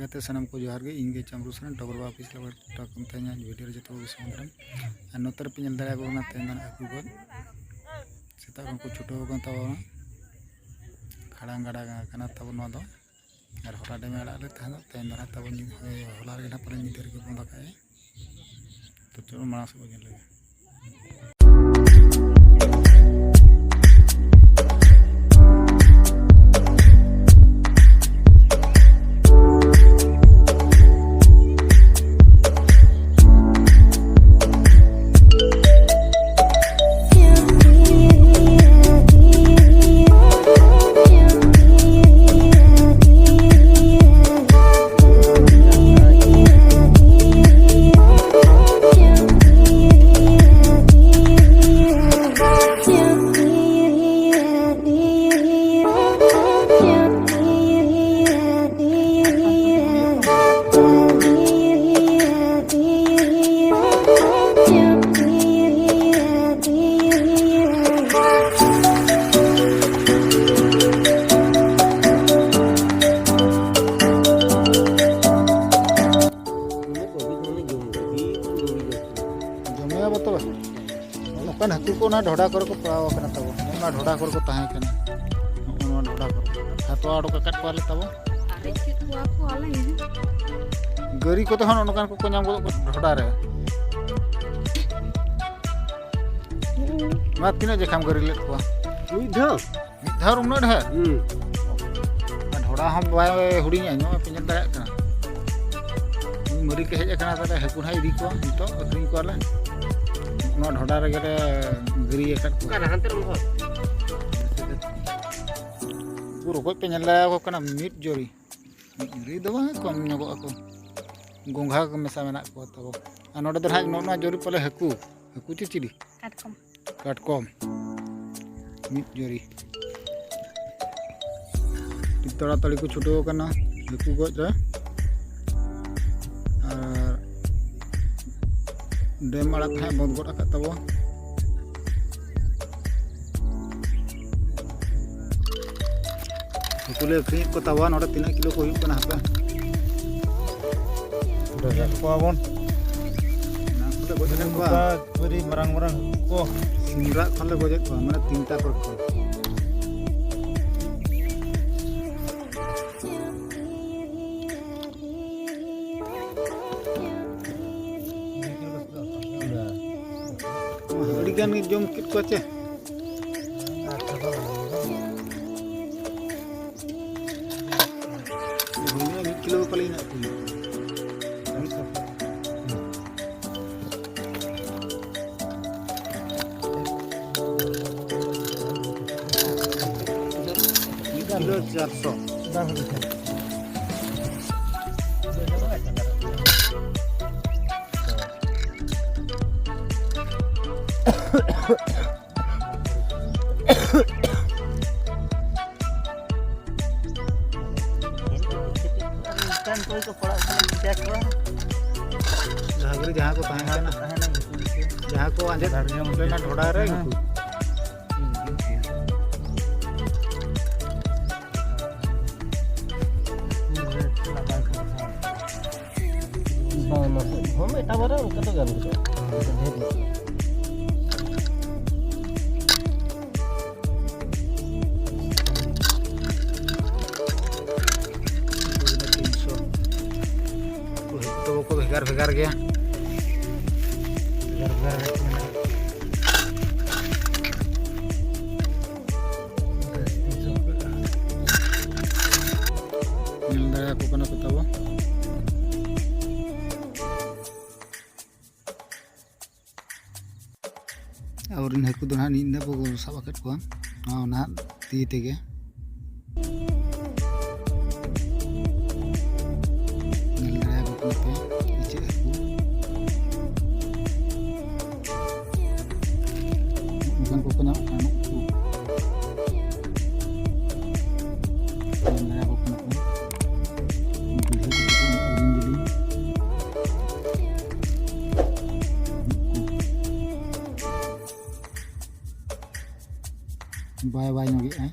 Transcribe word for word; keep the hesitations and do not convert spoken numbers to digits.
ᱜᱟᱛᱮ ᱥᱟᱱᱟᱢ ᱠᱚ ᱡᱚᱦᱟᱨ ᱜᱮ, ᱤᱧ ᱜᱮ ᱪᱟᱢᱨᱩ ᱥᱚᱨᱮᱱ, ᱴᱚᱜᱚᱨ ᱵᱟᱵᱟ ᱚᱯᱷᱤᱥ ᱞᱟᱵᱟᱨ ᱴᱚᱠ ᱠᱟᱱ ᱛᱟᱦᱮᱸᱧᱟ ᱵᱷᱤᱰᱤᱭᱳ ᱨᱮ ᱡᱚᱛᱚ ᱠᱚᱜᱮ ᱥᱟᱹᱜᱩᱱ ᱫᱟᱨᱟᱢ᱾ ᱟᱨ ᱱᱚᱛᱮ ᱨᱮᱯᱮ ᱧᱮᱞ ᱫᱟᱲᱮᱭᱟᱠᱚ ᱠᱟᱱᱟ ᱛᱮᱦᱮᱧ ᱫᱚ ᱱᱟᱜ ᱦᱟᱹᱠᱩ ᱜᱚᱡ ᱥᱮᱛᱟᱜ ᱠᱷᱚᱱ ᱠᱚ ᱪᱷᱩᱴᱟᱹᱣ ᱟᱠᱟᱱ ᱛᱟᱵᱚᱱᱟ᱾ ᱠᱷᱟᱲᱟᱝ ᱜᱟᱰᱟ ᱠᱟᱱᱟ ᱛᱟᱵᱚᱱ ᱱᱚᱣᱟ ᱫᱚ, ᱟᱨ ᱦᱚᱞᱟ ᱰᱮᱢ ᱮ ᱟᱲᱟᱜ ᱞᱮᱫ ᱛᱟᱦᱮᱸ ᱫᱚ, ᱛᱮᱦᱮᱧ ᱫᱚ ᱱᱟᱜ ᱛᱟᱵᱚᱱ ᱧᱤᱫᱟᱹ, ᱦᱳᱭ, ᱦᱚᱞᱟ ᱨᱮᱜᱮ ᱱᱟᱜ ᱯᱟᱞᱮ ᱧᱤᱫᱟᱹ ᱨᱮᱜᱮ ᱵᱚᱱᱫᱚ ᱠᱟᱜᱼᱟᱭ᱾ ᱛᱚ ᱪᱚᱞᱚ ᱢᱟᱲᱟᱝ ᱥᱮᱫ ᱵᱚᱱ ᱧᱮᱞ ᱞᱮᱜᱮ᱾ ᱡᱚᱢᱮᱭᱟ ᱵᱚᱛᱚᱨ᱾ ᱱᱚᱝᱠᱟᱱ ᱦᱟᱹᱠᱩ ᱠᱚ ᱚᱱᱟ ᱰᱷᱚᱰᱟ ᱠᱚᱨᱮ ᱠᱚ ᱯᱟᱲᱟᱣ ᱟᱠᱟᱱᱟ ᱛᱟᱵᱚ᱾ ᱱᱚᱜᱼᱚ ᱱᱚᱣᱟ ᱰᱷᱚᱰᱟ ᱠᱚᱨᱮ ᱠᱚ ᱛᱟᱦᱮᱸ ᱠᱟᱱᱟ᱾ ᱱᱚᱜᱼᱚ ᱱᱚᱣᱟ ᱰᱷᱚᱰᱟ ᱠᱚᱨᱮ ᱦᱟᱛᱣᱟ ᱚᱰᱚᱠ ᱟᱠᱟᱫ ᱠᱚᱣᱟᱞᱮ ᱛᱟᱵᱚ᱾ ᱟᱨᱮᱡ ᱠᱮᱫ ᱠᱚᱣᱟ ᱠᱚ ᱟᱞᱮ ᱦᱤᱡᱩᱜ᱾ ᱜᱟᱹᱨᱤ ᱠᱚᱛᱮ ᱦᱚᱸ ᱱᱚᱜᱼᱚ ᱱᱚᱝᱠᱟᱱ ᱠᱚᱠᱚ ᱧᱟᱢ ᱜᱚᱫᱚᱜ ᱠᱟᱱᱟ ᱰᱷᱚᱰᱟ ᱨᱮ᱾ ᱢᱟ, ᱛᱤᱱᱟᱹᱜ ᱡᱮᱠᱷᱟᱢ ᱜᱟᱹᱨᱤ ᱞᱮᱫ ᱠᱚᱣᱟ? ᱢᱤᱫ ᱫᱷᱟᱣ᱾ ᱢᱤᱫ ᱫᱷᱟᱣ ᱩᱱᱟᱹᱜ ᱰᱷᱮᱨ? ᱦᱩᱸ᱾ ᱟᱨ ᱰᱷᱚᱰᱟ ᱦᱚᱸ ᱵᱟᱭ ᱦᱩᱰᱤᱧᱟ, ᱱᱚᱜᱼᱚᱭ ᱯᱮ ᱧᱮᱞ ᱫᱟᱲᱮᱭᱟᱜ ᱠᱟᱱᱟ᱾ ᱢᱟᱹᱨᱤ ᱠᱚ ᱦᱮᱡ ᱟᱠᱟᱱᱟ, ᱛᱟᱦᱞᱮ ᱦᱟᱹᱠᱩ ᱱᱟᱦᱟᱜ ᱤᱫᱤ ᱠᱚᱣᱟ, ᱱᱤᱛᱚᱜ ᱟᱹᱠᱷᱨᱤᱧ ᱠᱚᱣᱟᱞᱮ᱾ ᱱᱚᱣᱟ ᱰᱷᱚᱰᱟ ᱨᱮᱜᱮ ᱞᱮ ᱜᱟᱹᱨᱤ ᱟᱠᱟᱫ ᱠᱚᱣᱟ᱾ ᱚᱠᱟᱨᱮ? ᱦᱟᱱᱛᱮ ᱨᱮ ᱢᱚᱦᱚᱨ? ᱩᱱᱠᱩ ᱨᱚᱠᱚᱡ ᱯᱮ ᱧᱮᱞ ᱫᱟᱲᱮᱭᱟᱠᱚ ᱠᱟᱱᱟ, ᱢᱤᱫ ᱡᱚᱨᱤ᱾ ᱢᱤᱫ ᱡᱚᱨᱤ ᱫᱚ ᱵᱟᱝ, ᱠᱚᱢ ᱧᱚᱜᱚᱜ ᱟᱠᱚ᱾ ᱜᱚᱸᱜᱷᱟ ᱠᱚ ᱢᱮᱥᱟ ᱢᱮᱱᱟᱜ ᱠᱚᱣᱟ ᱛᱟᱵᱚ᱾ ᱟᱨ ᱱᱚᱰᱮ ᱫᱚ ᱱᱟᱦᱟᱜ ᱱᱚᱜᱼᱚ ᱱᱚᱣᱟ ᱡᱚᱨᱤ ᱯᱟᱞᱮ ᱦᱟᱹᱠᱩ, ᱦᱟᱹᱠᱩ ᱪᱮ ᱪᱤᱞᱤ? ᱠᱟᱴᱠᱚᱢ᱾ ᱠᱟᱴᱠᱚᱢ᱾ ᱢᱤᱫ ᱡᱚᱨᱤ᱾ ᱟᱹᱰᱤ ᱛᱟᱲᱟᱛᱟᱲᱤ ᱠᱚ ᱪᱷᱩᱴᱟᱹᱣ ᱟᱠᱟᱱᱟ ᱦᱟᱹᱠᱩ ᱜᱚᱡ ᱨᱮ᱾ ᱟᱨ ᱰᱮᱢ ᱟᱲᱟᱜ ᱛᱟᱦᱮᱸᱫ ᱵᱚᱱᱫᱽ ᱜᱚᱫ ᱟᱠᱟᱫ ᱛᱟᱵᱚ᱾ ᱦᱟᱹᱠᱩ ᱞᱮ ᱟᱹᱠᱷᱨᱤᱧᱮᱫ ᱠᱚ ᱛᱟᱵᱚ᱾ ᱱᱚᱰᱮ ᱛᱤᱱᱟᱹᱜ ᱠᱤᱞᱳ ᱠᱚ ᱦᱩᱭᱩᱜ ᱠᱟᱱᱟ ᱦᱟᱯᱮ᱾ ᱧᱮᱞ ᱠᱚᱣᱟ ᱵᱚᱱ᱾ ᱮᱱᱟᱝ ᱠᱷᱚᱱ ᱞᱮ ᱜᱚᱡ ᱞᱮᱫ ᱠᱚᱣᱟ᱾ ᱱᱚᱝᱠᱟ ᱯᱩᱨᱤ ᱢᱟᱨᱟᱝ ᱢᱟᱨᱟᱝ ᱦᱟᱹᱠᱩ ᱠᱚ᱾ ᱥᱤᱢᱨᱟᱜ ᱠᱷᱚᱱ ᱞᱮ ᱜᱚᱡᱮᱫ ᱠᱚᱣᱟ, ᱢᱟᱱᱮ ᱛᱤᱱᱴᱟ ᱠᱚᱨᱮ ᱠᱷᱚᱱ᱾ ᱟᱹᱰᱤ ᱜᱟᱱ ᱜᱮ ᱡᱚᱢ ᱠᱮᱫ ᱠᱚᱣᱟ ᱪᱮ? ᱦᱩᱭᱱᱟ ᱢᱤᱫ ᱠᱤᱞᱳ ᱯᱟᱞᱮ ᱦᱮᱱᱟᱜ ᱛᱤᱧᱟ᱾ ᱢᱤᱫ ᱠᱤᱞᱳ ᱪᱟᱨᱥᱚ᱾ ᱚᱱᱠᱟᱱ ᱠᱚ ᱠᱚ ᱯᱟᱲᱟᱜ ᱠᱟᱱᱟ, ᱪᱤᱠᱟᱹ ᱠᱚᱣᱟ? ᱡᱟᱦᱟᱸ ᱠᱚᱨᱮ ᱡᱟᱦᱟᱸ ᱠᱚ ᱛᱟᱦᱮᱸ ᱠᱟᱱᱟ, ᱛᱟᱦᱮᱱᱟ ᱩᱱᱠᱩ ᱜᱮ᱾ ᱡᱟᱦᱟᱸ ᱠᱚ ᱟᱸᱡᱮᱫ ᱞᱮᱱᱟ ᱰᱷᱚᱰᱟ ᱨᱮ, ᱦᱮᱸ᱾ ᱩᱱᱠᱩ᱾ ᱵᱟᱝ, ᱱᱟᱥᱮ ᱦᱚᱸ ᱮᱴᱟᱜ ᱵᱟᱨ ᱨᱮ ᱚᱱᱠᱟ ᱫᱚ ᱜᱟᱱ ᱜᱚᱫᱚᱜᱼᱟ, ᱰᱷᱮᱨ ᱧᱚᱜ᱾ ᱛᱤᱱᱥᱚ᱾ ᱩᱱᱠᱩ ᱦᱟᱹᱠᱩ ᱛᱟᱵᱚ ᱠᱚ ᱵᱷᱮᱜᱟᱨ ᱵᱷᱮᱜᱟᱨ ᱜᱮᱭᱟ᱾ ᱵᱷᱮᱜᱟᱨ ᱵᱷᱮᱜᱟᱨ ᱨᱮᱴ ᱢᱮᱱᱟᱜᱼᱟ᱾ ᱧᱮᱞ ᱫᱟᱲᱮᱭᱟᱠᱚ ᱠᱟᱱᱟ ᱯᱮ ᱛᱟᱵᱚ᱾ ᱟᱵᱚᱨᱮᱱ ᱦᱟᱹᱠᱩ ᱫᱚ ᱱᱟᱦᱟᱜ ᱱᱤᱛ ᱫᱷᱟᱹᱵᱤᱡ ᱵᱚ ᱥᱟᱵ ᱟᱠᱟᱫ ᱠᱚᱣᱟ, ᱱᱚᱣᱟ ᱱᱟᱦᱟᱜ ᱛᱤ ᱛᱮᱜᱮ᱾ ᱧᱮᱞ ᱫᱟᱲᱮᱭᱟᱠᱚ ᱠᱟᱱᱟ ᱯᱮ ᱤᱪᱟᱹᱜ ᱦᱟᱹᱠᱩ᱾ ᱚᱱᱠᱟᱱ ᱠᱚᱠᱚ ᱧᱟᱢᱚᱜ ᱠᱟᱱᱟ ᱱᱩᱠᱩ᱾ ᱧᱮᱞ ᱫᱟᱲᱮᱭᱟᱠᱚ ᱠᱟᱱᱟ ᱯᱮ᱾ ᱵᱩᱡᱷᱟᱹᱣ ᱠᱟᱛᱮ ᱠᱚ ᱡᱤᱞᱤᱧ ᱡᱤᱞᱤᱧ᱾ ᱵᱟᱭ ᱵᱟᱭ ᱧᱚᱜᱮᱜᱼᱟᱭ᱾